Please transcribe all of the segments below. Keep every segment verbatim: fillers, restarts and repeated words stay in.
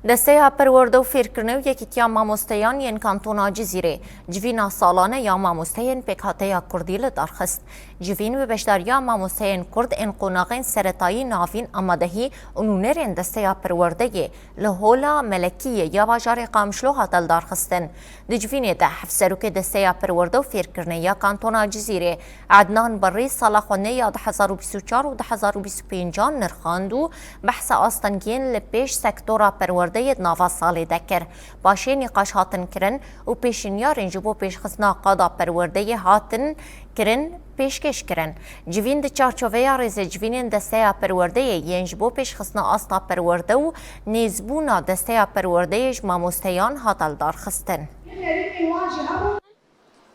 Desteya Perwerde û Fêrkirinê û Yekîtiya Mamosteyan yên Kantona Cizîrê civîna salane ya mamosteyên pêkhateya Kurdî li dar xist. Civîn bi beşdariya mamosteyên Kurd ên qonaxên seretayî navîn amadehî û nûnerên Desteya Perwerdeyê li Hola Melekiyê ya bajarê Qamişlo hate lidarxistin. Di civînê de Hevserokê Desteya Perwerde û Fêrkirinê ya Kantona Cizîrê Ednan Berrî sala xwendinê ya du hezar û bîst û çar û du hezar û bîst û pênc an nirxand û behsa astengiyên li pêş sektora perwerdeyê di nava salê de kir. Paşê nîqaş hatin kirin û pêşinyarên ji bo pêşxistina qada perwerdeyê hatin kirin pêşkêş kirin. Civîn di çarçoveya rêzecivînên Desteya Perwerdeyê yên ji bo pêşxistina asta perwerde û nêzbûna Desteya Perwerdeyê ji mamosteyan hate lidarxistin.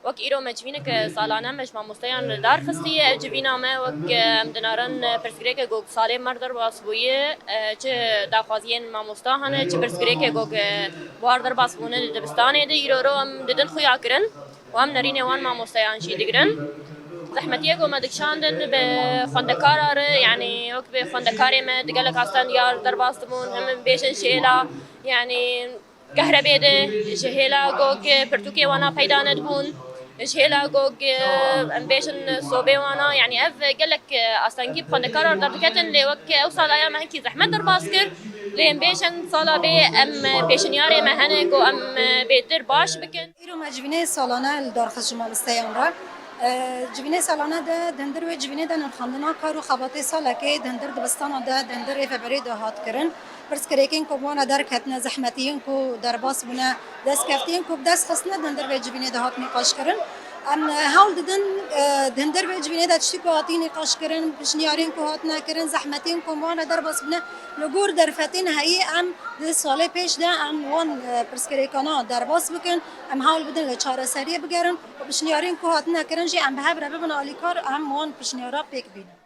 Wek îro me civînek salane me ji mamosteyan li dar xistiye. Ev civîna me wek, em dinarin pirsgirêke ku salê me re derbas bûye, çi daxwaziyên mamosta hene, çi pirsgirêke ku bi war derbas bûne di dibistanê de, îro ro em didin xuya kirin û em nerînê wan mamosteyan jî digirin. Zehmetiyê ku me dikişandin bi xwendekara re, yanî wek bi xwendekarê me di gelek astengiyar derbas dibûn, him em bêjin ji hêla, yanî, kehrebê de, ji hêla ku pirtûkê wana peyda nedibûn, ji hêla ku em bêjin sobê wana, yanî ev gelek astengî bi xwendekaran derdiketin, lê wek ew sala ya me hinkî zehmet derbas kir, lê em bêjin sala bê em pêşinyarê me hene ku em bêtir baş bikin. Îro me civînê salane li dar xist ji mamosteyan re. E, civînê salane de di hundir wê civînê de nirxandina kar û xebatê salekê di hundir dibistana de, di hundir rêveberê de hat kirin. Pirsgirêkên ku bi wan re derketine, zehmetiyên ku derbas bûne, destkeftiyên ku bi dest xistine di hundir vê civînê de hat nîqaş kirin. Em, e, hewl didin, e, di hundir vê civînê de tiştî ku hatî nîqaş kirin, pişniyarên ku hatine kirin, zehmetiyên ku bi wan re derbas bûne, li gor derfetên heyî em di salê pêş de em wan, e, pirsgirêkana derbas bikin, em hewl bidin li çareseriyê bigerin û pişniyarên ku hatine kirin jî em bi hev re bibin alîkar, em wan pişniyara pêk bînin.